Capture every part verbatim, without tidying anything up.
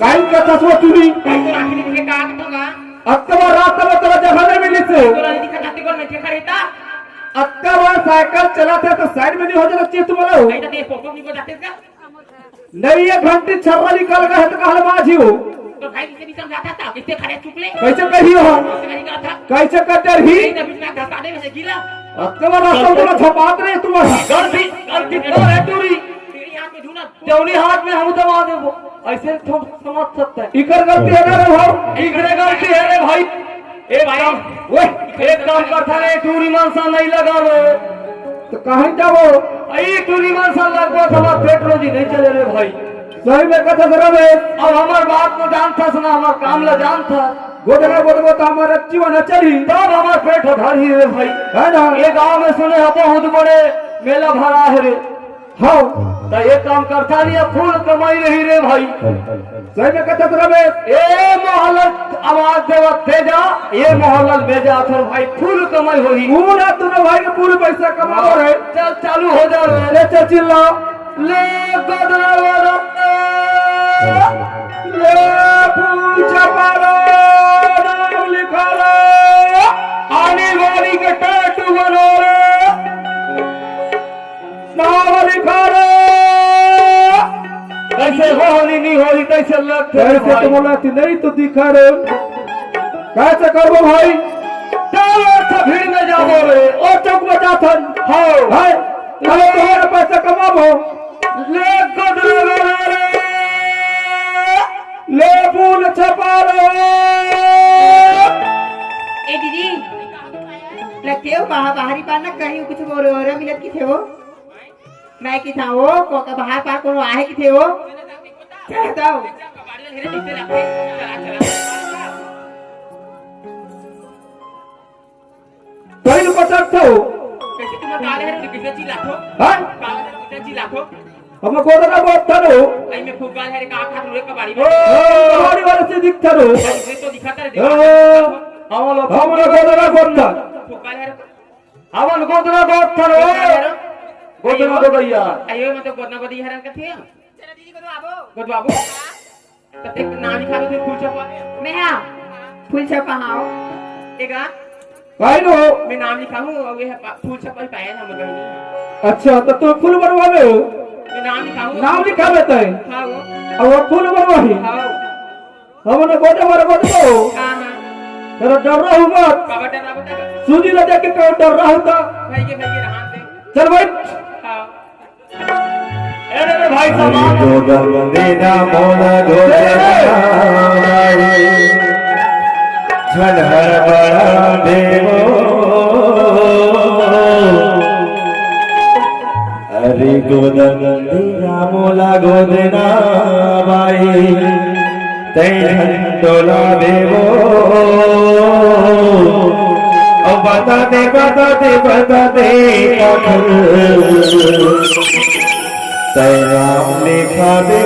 काई कथा सोचुरी? अतका बार रात में तोला जगह नहीं मिली से। अतका बार साइकिल चलाथे तो साइड में नहीं हो जाना चाहिए तुम्हारा। नहीं, एक घंटी छर्रा निकाल के है तो कहल बाजी हो। तो भाई, इसे भी समझाता था, इसे खड़े चुप ले। कैसे कही हो? इसे नहीं कहा था। कैसे कटर ही? नहीं, तभी मैं घसाने में से गिरा। अतका बार रास्ता में तोला छपात रहे तुम्हारा। गलती, गलती तो है टूरी। तेरी हाथ में जूना। जौनी हाथ में हम दबा देबो। ऐसे तो समझ सकते हैं। इकर गलती है ना रे भाई? इकरे गलती है रे भाई। एक भाई। काम, ओए, एक काम करता रे, टूरी मनसा नहीं लगा रे। तो कहाँ जाबो? ई टूरी मनसा लगबो तो हमार पेट रोजी नहीं चले रे भाई। सही में कथा से रमेश। अब हमार बात को जानता सुना, हमार काम ला जानता। गोदना गोदबो तो हमारा जीवन चली। तब हमार पेट भर ही रे भाई। है ना? ये गांव में सुने हो बहुत बड़े मेला भरा है रे। हाँ। तो एक काम करता नहीं, अब फुल कमाई रही रे भाई। सही में कथा से रमेश। ए मोहलत आवाज देवा तेजा, ए मोहलत बेजा अथर भाई फुल कमाई होही। पूरा दोनों भाई के पूरे पैसा कमाबो रे। चल चालू हो जा रे। ले चल चिल्ला। ले गोदरा वाला। ले फूल छपालो, नाम लिखालो। आनी बानी के टैटू बनो रे। नाम लिखा रे। कैसे होली नहीं होली, कैसे लगते रे कैसे भाई? तो बोला थी, नहीं तो दिखा रे। कैसे करबो भाई? चलो, अच्छा भीड़ में जाबो रे। ओ चौक में जाथन। हाँ। है। चलो, तुम्हारा पैसा कमाबो। ले गोदरा रे। ले फूल छपालो। ए दीदी, लगथे हो बाहर, बाहरी पार ना कहीं कुछ बोलो रे, मिलत किथे हो? मैं किथा हो, को का बाहर पार कोनो आहे किथे हो? चल दाओ। कहीं पटक थो। कैसे तुम काले है रे, किसे चिल्लाथो? हाँ? काले है रे, किसे चिल्लाथो? हम गोदरा बहुत थरो। आई में फुग्गा है रे, का खा रे कबाड़ी में? ओ, कबाड़ी वाले से दिख थरो। भाई, ये तो दिखाता है, ओ, दिखाता है। हम लोग हम लोग गोदरा बहुत थरो। फुग्गा है रे। हमन गोदना गोद थन ओ। गोदना गोदैया। अयो, मैं तो गोदना गोदैया हरन कथे। चला दीदी, गोदवा आबो। गोदवा आबो। तो देख, नाम लिखा दो, फूल छपा। मैं हाँ, फूल छपा हाँ। एक आ। भाई लो। मैं नाम लिखा हूँ, और ये है पा-, फूल छपा ही पाया ना, मगर नहीं। अच्छा, तो तू फूल बनवा में हो? मैं नाम लिखा हूँ। नाम लिखा लेता है। हाँ, वो। अब वो फूल बनवा ही। हाँ। हमन गोदे बर गोदबो। हाँ, हाँ। तेरा डर रहू मत। काबर डर रहा बता? सूजी ला देख के कहो डर रहू ता। भाई के, भाई के रहन दे। चल बैठ। हाँ। अरे रे भाई साहब। गोदम देना मोला गोदे। झन हर बड़ा देवो। अरे गोदन दीरा मोला गोदना बाई, तै झंडोला बेबो। ओ बता दे, बता दे, बता दे, काखर तै नाम लिखा दे।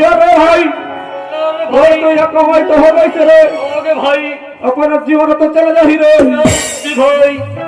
अरे भाई, अरे भाई। तो यहाँ कमाई तो हो गई रे। हो गए भाई। अपन अब जीवन तो चला जा ही रे। जी भाई।